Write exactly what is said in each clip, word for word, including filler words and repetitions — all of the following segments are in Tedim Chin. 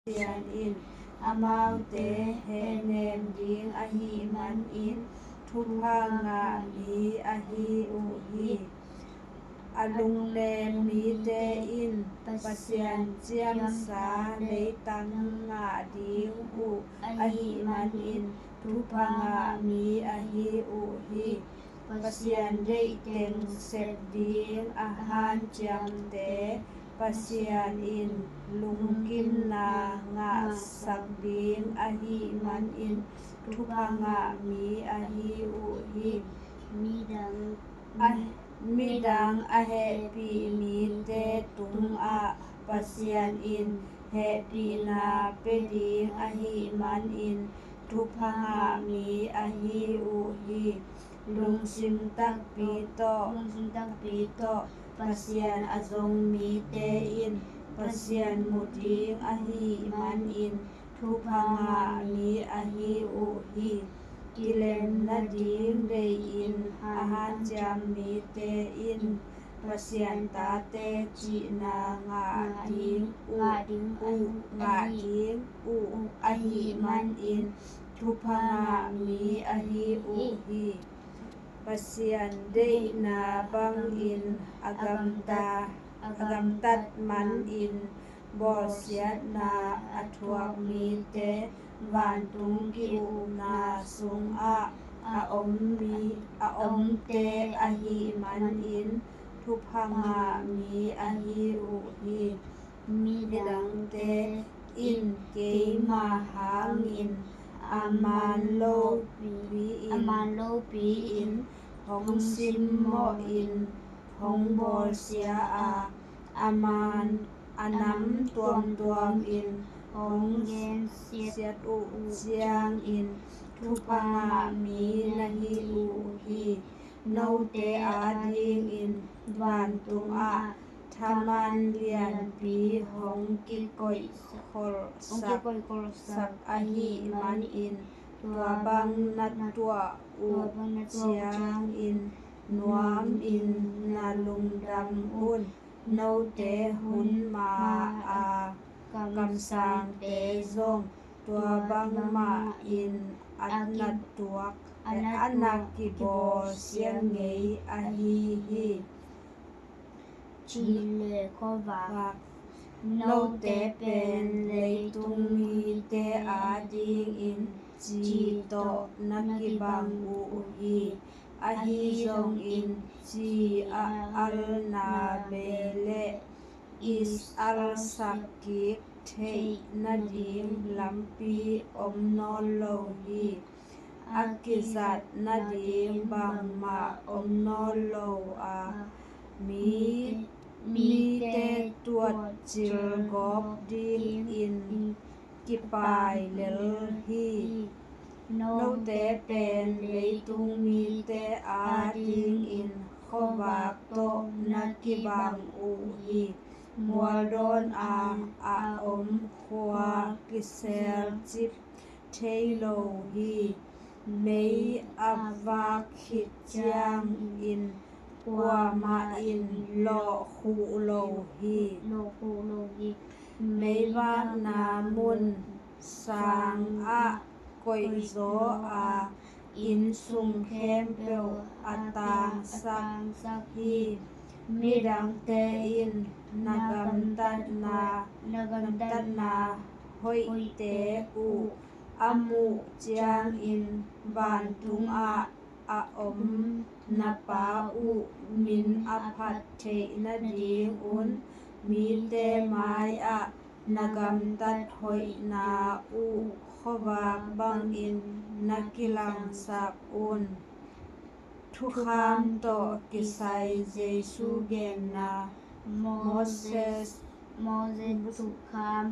Pasian in amaute hehnem ding ahih manin thupha ngah mi ahi uh hi. A lungnem mite in Pasian ciamsa leitang ngah ding uh ahih manin thupha ngah mi ahi uh hi. Pasian deih teng sep ding a hanciamte Pasian in lungkimna ngahsak ding ahih manin thupha ngah mi ahi uh hi. Midang a, midang a hehpih mite tungah Pasian in hehpihna pia ding ahih manin thupha ngah mi ahi uh hi. Lungsim takpi tawh, lungsim takpi tawh Pasian a zong mite in Pasian mu ding ahih manin thupha ngah mi ahi uh hi. Kilem nading deihin a hanciam mite in Pasian tate cihna ngah ding uh, ngah ding uh ahih manin thupha ngah mi ahi uh hi. Pasian deihna bangin a gamta, a gamtat manin bawlsiatna a thuak mite vantung ki-ukna sungah a om mi, a omte ahih manin thupha ngah mi ahi uh hi. Midangte in keima hangin a man lopi-in, a man lopi-in hong simmawhin hong bawlsia a, a man a nam tuamtuam in hong gensiat uh ciangin thupha ngah mi na hi uh hi. Note adingin vantungah thaman lianpi hong kikoihkholhsak ahih manin tua bang na tuah uh ciangin nuamin na lungdam un. Note hun ma a kamsangte zong tua bangmahin a na tuak, a na kibawlsia ngei ahi hi. Ci le khuavak. Note pen leitung mite adingin ci tawh na kibang uh hi. Ahi zongin ci a alna bei leh i alsak kik theih nading lampi om nawn lo hi. A kizat nading bangmah om nawn lo a, mi, mite tuatcil gawp dingin kipai lel hi. Note pen leitung mite adingin khuavak tawh na kibang uh hi. Mualdawn a, a om khua kiselcip thei lo hi. Mei a vak khit ciangin kuamah in lawhkhuh lo hi. Meivakna mun sangah koihzaw a, inn sung khempeuh a tangsak hi. Midangte in na gamtatna, na gamtatna hoihte uh a muh ciangin vantungah a om na Pa uh min a phat theih nadingun mite mai-ah na gamtat hoihna uh khuavak bangin na kilangsak un. Thukham tawh kisai Jesu genna, Moses, Moses thukham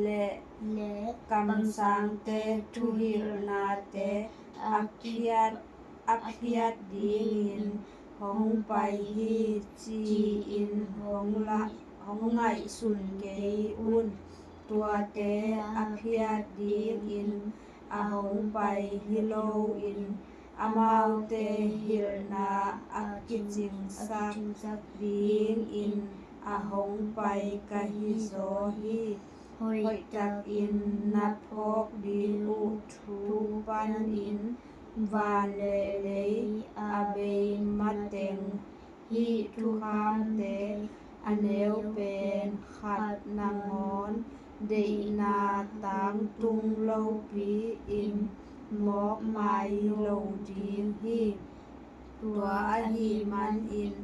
le, le kamsangte thuhilhnate a khiat, a khiat dingin hong pai hi, ci-in hong la, hong ngaihsun kei un. Tuate a khiat dingin a hong pai hi loin amaute hilhna a kicingsak dingin a hong pai ka hi zaw hi. hoihtakin na phawk ding uh thu panin van le lei a bei mateng, hih thukhamte a neu pen khat nangawn deihna tangtung lopi-in mawkmai lo ding hi. Tua ahih manin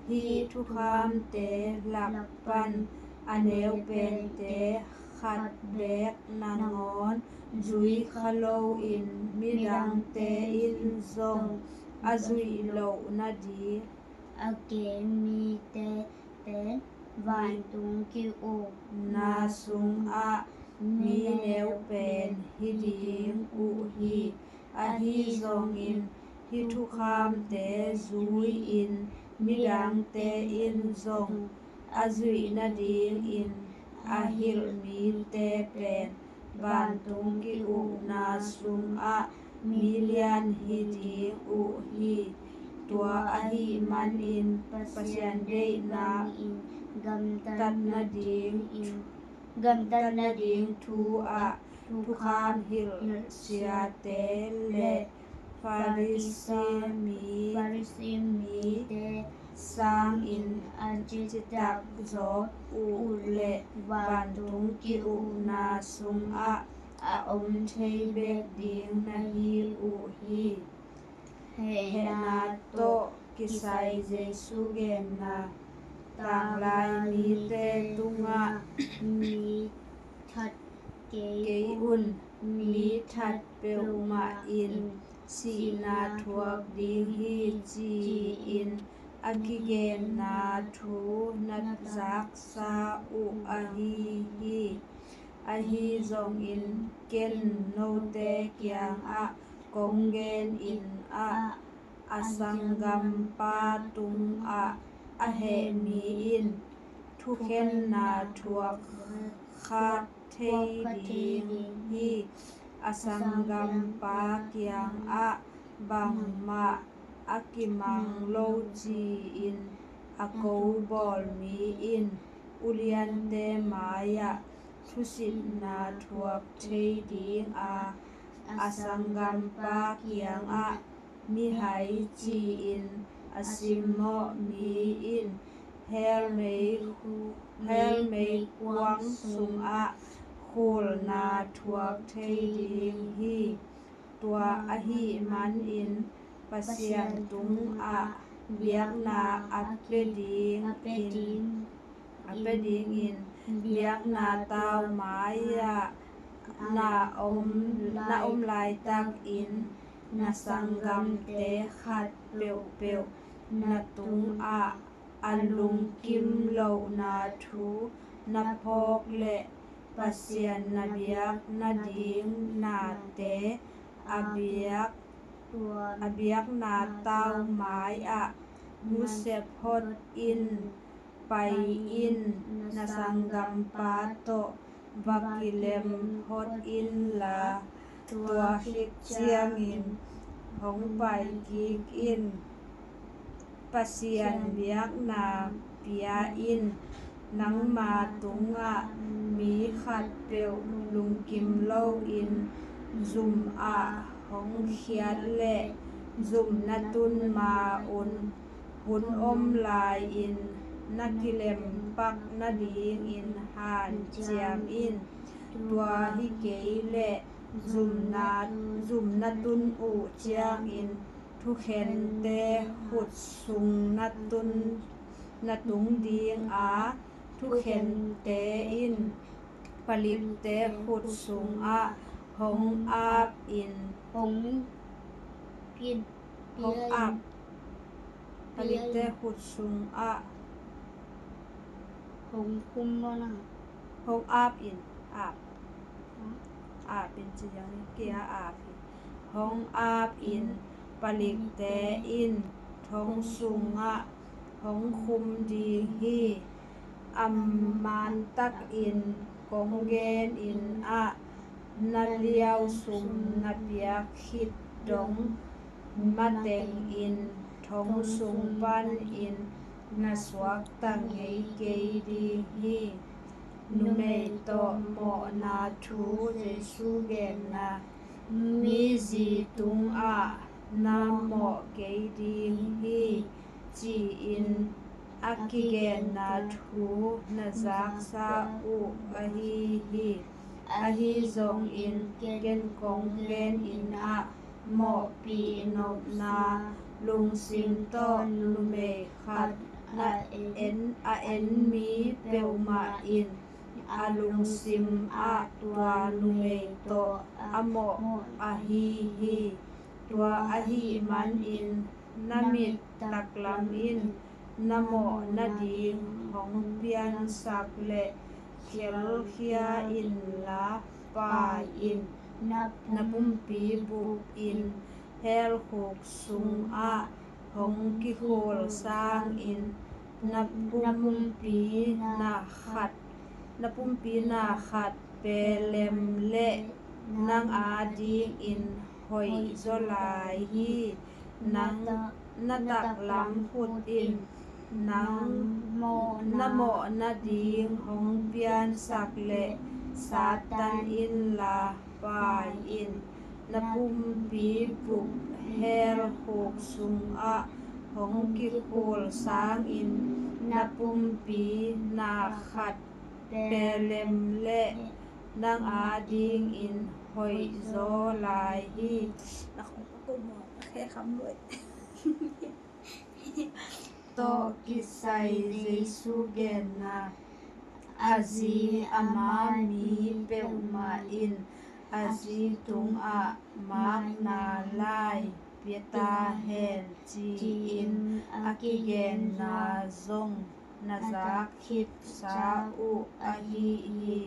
hih thukhamte lak pan a neu pente khat beek nangawn zui kha loin midangte in zong a zuih loh nading a gen mite pen vantung ki-ukna sungah mi neu pen hi ding uh hi. Ahi zongin hih thukhamte zui-in midangte in zong a zuih nadingin a hilh mite pen vantung ki-ukna sungah mi lian hi ding uh hi. Tua ahih manin Pasian deihna in gamtat nading, gamtat nading thu ah thukham hilh siate le Farisi mi, Farisi mite sangin a citak zawk uh le vantung ki-ukna sungah a om thei bek ding na hi uh hi. Hehna tawh kisai Jesu genna. Tanglai mite tungah mi that kei un, mi that peuhmah in sihna thuak ding hi, ci-in a kigenna thu na zaksa uh ahi hi. Ahi zongin ken note kiangah kong genin ah, a sanggampa tungah a heh mi in thukhenna thuak kha thei ding hi. A sanggampa kiangah bangmah a kimang lo ci-in a ko bawl mi in uliante mai-ah thusitna thuak thei ding a, a sanggampa kiangah mihai ci-in a simmawh mi in hell mei, hell meikuang sungah khulna thuak thei ding hi. Tua ahih manin Pasian tungah biakna a pia dingin, a pia dingin biakna tau mai-ah na om, na om laitakin na sanggamte khat peuhpeuh na tungah a lungkim lohna thu na phawk leh Pasian na biak nading nate a biak, a biakna tau mai-ah musep phot in, pai in, na sanggampa tawh va kilem phot inla, tua khit ciangin hong pai kik in. Pasian biakna pia in. Nangma tungah mi khatpeuh lungkim loin zum ah hong khiat leh zum na tun ma-un hun om lai-in na kilem pak nadingin hanciam in. Tua hi kei leh zum na, zum na tun uh ciangin thukhente khut sung na tun, na tung ding a, thukhente in palikte khut sungah hong ap in, hong pin, hong ap, palikte khut sungah hong khum maw na? Hong ap in, ap. Ap in ci ziau ni, kia ap in. Hong ap in, palikte in thong sungah hong khum ding hi. A mantakin kong genin ah, na liau sum na piak khit dong matengin thong sung panin na suakta ngei kei ding hi. Numei tawh mawhna thu Jesu genna. Mi zi tungah na mawh kei ding hi, ci-in a kigenna thu na zaksa uh ahi hi. Ahi zongin ken kong genin ah, mawhpih nopna lungsim tawh numei khat a en, a en mi peuhmah in a lungsim ah tua numei tawh a mawh ahi hi. Tua ahih manin na mit taklam in na mawh nading hong piansak leh khelkhia inla, pai in. Na pumpi bup in hell khuk sungah hong kikhul sangin, na pumpi na khat, na pumpi na khat pelem leh nang adingin hoih zaw lai hi. Nang na taklam khut in nang na mawh nading hong piansak leh Satan inla, pai in. Na pumpi bup hell khuk sungah hong kikhul sangin, na pumpi na khat pelem leh nang adingin hoih zaw lai hi. Na khong ka ko maw? Na khe kham luai. Tawh kisai Jesu genna. A zi a ma mi peuhmah in a zi tungah makna lai pia ta hen, ci-in a kigenna zong na zak khitsa uh ahi hi.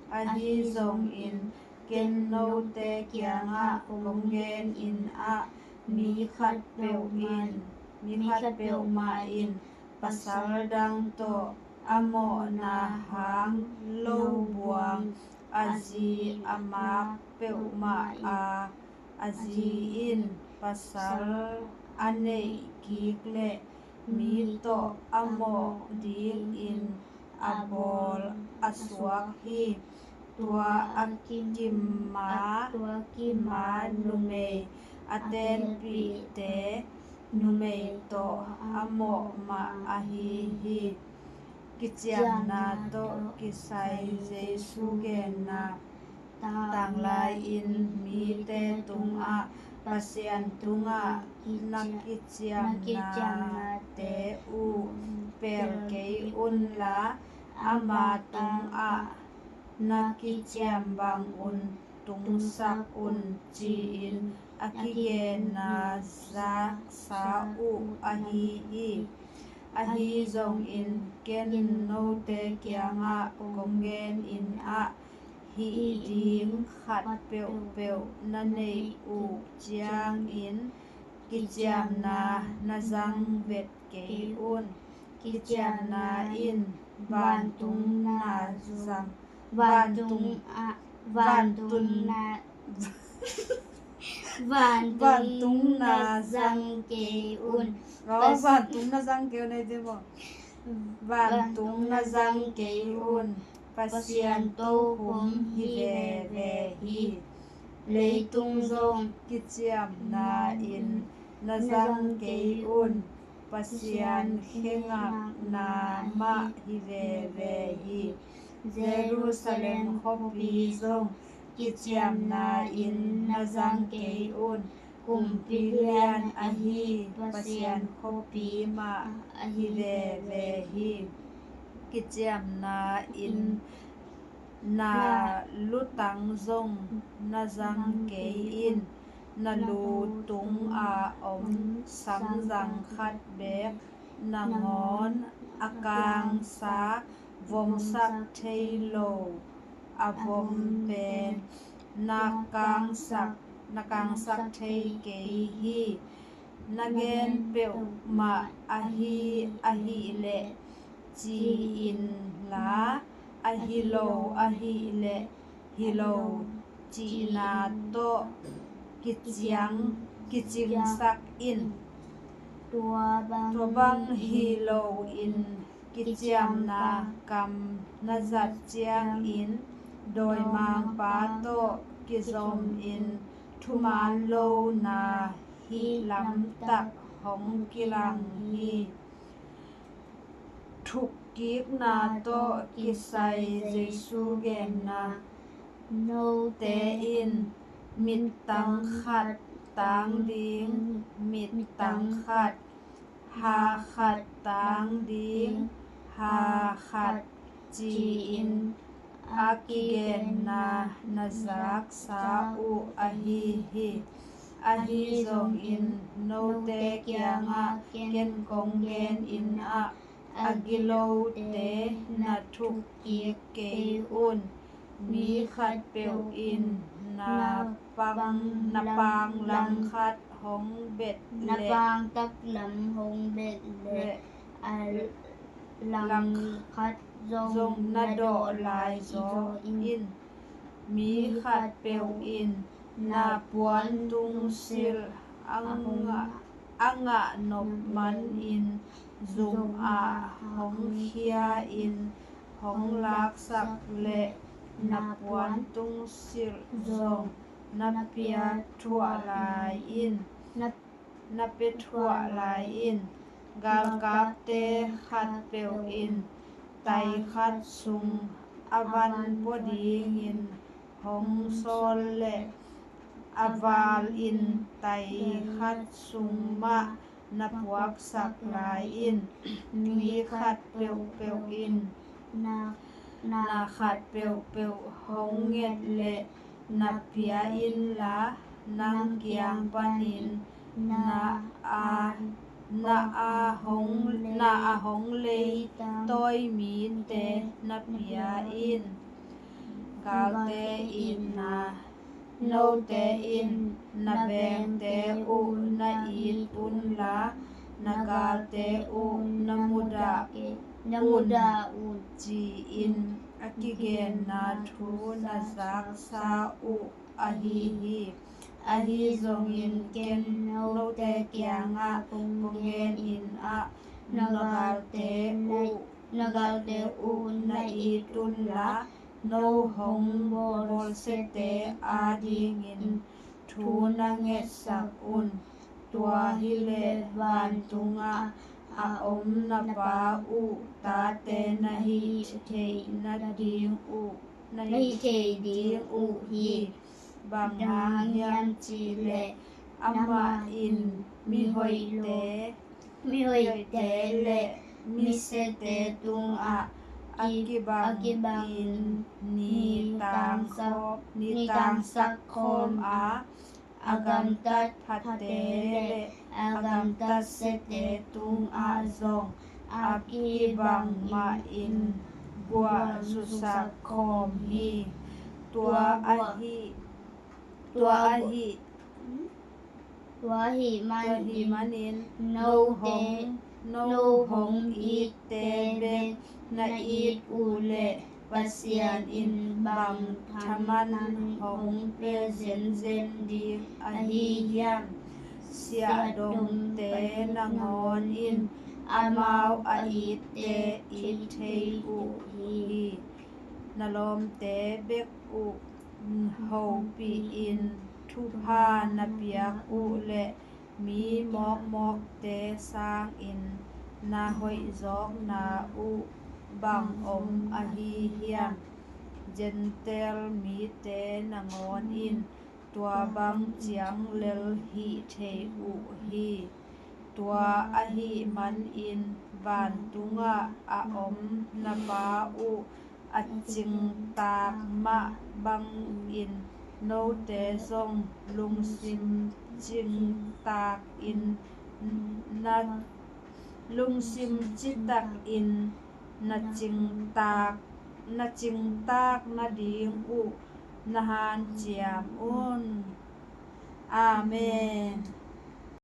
Ahi zongin ken note kiangah kong genin ah, mi khat peuh in, mi khat peuhmah in pasal dang tawh a mawhna hang lo buang a zi a mak peuhmah a, a zi in pasal a neih kik leh mi tawh a mawh dingin a bawl a suak hi. Tua a kima, tua kima numei a tenpihte numei tawh a mawh mah ahi hi. Kiciamna tawh kisai Jesu genna. Tanglai-in mite tungah Pasian tungah na kiciamnate uh pel kei unla, ama tungah na kiciam bangun tungsak un, ci-in a kigenna zaksa uh ahi hi. Ahi zongin ken note kiangah kong genin ah, hih ding khat peuhpeuh na neih uh ciangin kiciamna na zang vet kei un. Kiciamna in vantung na zang, vantung, vantung na, vantung na zang kei un. Vantung na zang kei un, ei dih maw? Vantung na zang kei un. Pasian tokhom hi veve hi. Leitung zong kiciamna in na zang kei un. Pasian khe ngakna mah hi veve hi. Jerusalem khuapi zong kiciamna in na zang kei un. Kumpi lian ahi Pasian khuapi mah hi veve hi. Kiciamna in na lutang zong na zang kei in. Na lu tung a om sangzang khat beek nangawn a kangsa, vomsak thei lo a vom pen na kangsak, na kangsak thei kei hi. Na gen peuhmah ahi, ahih leh ci inla, ahi lo ahih leh hi lo cihna tawh kiciang, kicingsak in. Tua bang hi loin kiciamna kam na zat ciangin dawimangpa tawh kizomin thuman lona hih lamtak hong kilang hi. Thukkikna tawh kisai Jesu genna. Note in mittang khat tang ding, mittang khat, ha khat tang ding, ha khat, ci-in a kigenna na zaksa uh ahi hi. Ahi zongin note kiangah ken kong genin ah, a gilote na thukkik kei un. Mi khatpeuh in na pang, na pang langkhat hong bet na leh, pang taklam hong bet leh, leh a langkhat zong na dawh lai zaw in. Mi khatpeuh in na puantung silh a ngah, a ngah nop manin zumah hong khia-in hong laksak leh na puantung silh zong na pia thuah lai in. Na pia thuah lai in. Galkapte khatpeuh in tai khat sung a van pua dingin hong sawl leh a val in tai khat sung mah na puaksak lai in. Mi khat peuhpeuh in na, na khat peuhpeuh hong nget leh na pia inla, nang kiang panin na a, na a hong, na a hong lei tawi mite na pia in. Galte itna. Note in na vengte uh na it unla, na galte uh na mudah, na mudah un, ci-in a kigenna thu na zaksa uh ahi hi. Ahi zongin ken note kiangah kong genin ah, na galte uh, na galte uh na it unla, no hong bawlsiate adingin thu na ngetsak un. Tua hileh vantungah a om na Pa uh tate na hih theih nading uh, na hih thei ding uh hi. Bang hang hiam cihleh amah in mihoihte, mihoihte le misiate tungah a kibangin ni tangsak, ni tangsak khawm a, a gamtat phate le a gamtat siate tungah zong a kibang mahin guah zusak khawm hi. Tua ahi, tua ahi, tua ahi manin no hong, no hong itte bek na it uh leh Pasian in bang thaman hong pia zenzen ding ahi hiam? Siahdongte nangawn in amau a itte it thei uh hi. Na lawmte bek uh hopihin thupha na piak uh leh mi mawkmawkte sangin na hoihzawkna uh bang om ahi hiam? Gentile mite nangawn in tua bang ciang lel hih thei uh hi. Tua ahih manin vantungah a om na Pa uh a cingtaak mah bangin note zong lungsim cingtaakin na, lungsim citakin na cingtaak, na cingtaak nading uh na hanciam un. Amen.